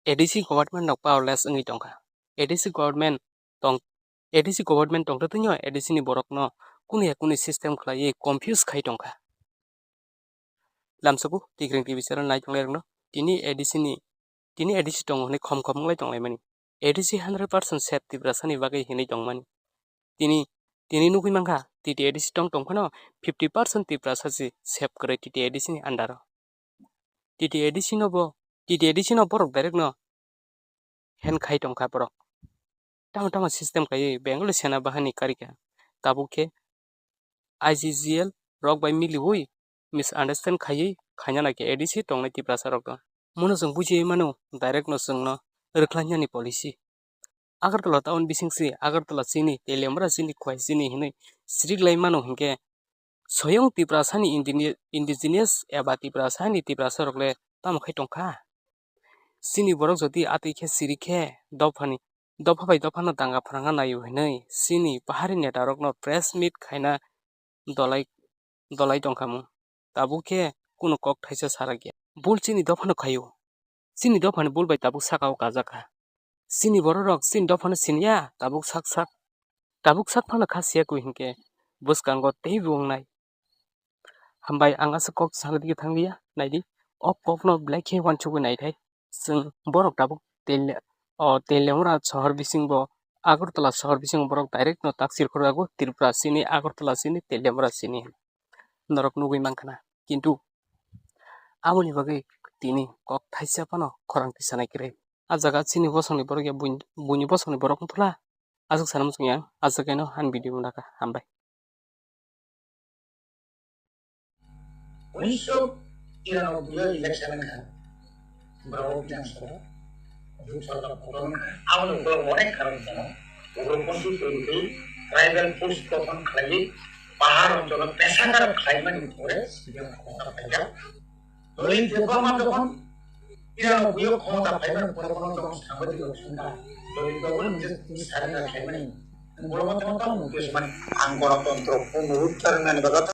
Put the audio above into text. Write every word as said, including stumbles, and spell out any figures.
A D C government rok powerless wngwi tongkha. A D C government tong, A D C government tongtwtwino A D C ni borokno kunu ya kunu system khlaiwi confuse khai tongkha. Lamsogo Tikring T V channel nai tonglairokno tini A D C ni, tini A D C tongo hwnwi khom khom wnglai tonglaimani. A D C hundred percent safe Tiprasani bagwi hinwi tongmani. Tini, tini nugwi mankha, T T A D C tong tongphano fifty percent Tiprasa se safe kwrwi T T A D C ni under o. T T A D C no bo, T T A D C no borok direct no hand khai tongkha borok. Tamo tamo system khaiwi Bengali sena bahani karikha. Tabuk khe I G G L rok bai miliwi misunderstand khaiwi khaina nai khe A D C tongnai Tiprasa rok no. Mono chwng bujiwi mano direct no chwngno rwkhlainani policy. Agartala town bising si, Agartala chini, Teliamura chini, Khowai chini hinwi siriklai mano hinkhe, soyong Tiprasani indini-, indigenous eba Tiprasani Tiprasa rok le tamo khai tongkha? Chini borok jodi atwi khe siri khe dophani, dopha bai dophano danga phrangna naio hinwi chini pahari neta rokno press meet khaina dolai, dolai tongkha mung. Tabuk khe kunu kok thaisa sarakya. Bul chini dophano khaio. Chini dophani bul bai tabuk sakao kajakha. Chini bororok chini dophano siniya, tabuk sak sak. Tabuk sak phano kha siya kwi hinkhe bwskango teibo wngnai. Hambai ang aswk kok sana digi thanglia, naidi. O kokno belai khe uansugwi naithai. Chwng borok tabuk Teli-, o Teliamura sohor bisingo, Agartala sohor bisingo borok direct no taksir khoro jago, Tripura sini, Agartala sini, Teliamura sini. Norok nugwi mankha na. Kintu aboni bagwi tini kok thaisa phano khorang tisanai kwrwi. A jaga chini bosongni borok ya buini, buini bosongni borok wngthula. Aswk sana muchung yang, aswk kaino han video mwnakha. Hambai. Unisho tiranoboi election wngkha. Bravo Bidhan Sabha, Loksabha kotor wngkha. Aboni ukulok onek karon tongo. Ugroponthi twiwi tribal force gothon khlaiwi pahar oncholo pesakar khlaimani pore C P M khota phaijak. Dolindo Debbarma jokhon tiranoboi o khota phaimani pore bono jokhon sambadik rok swngkha, Dolindo Debbarma nijor tini surrender khlaimani, borok tamo tamo mukti sumani, ang gonotontro punuruddhar wngnani bagwi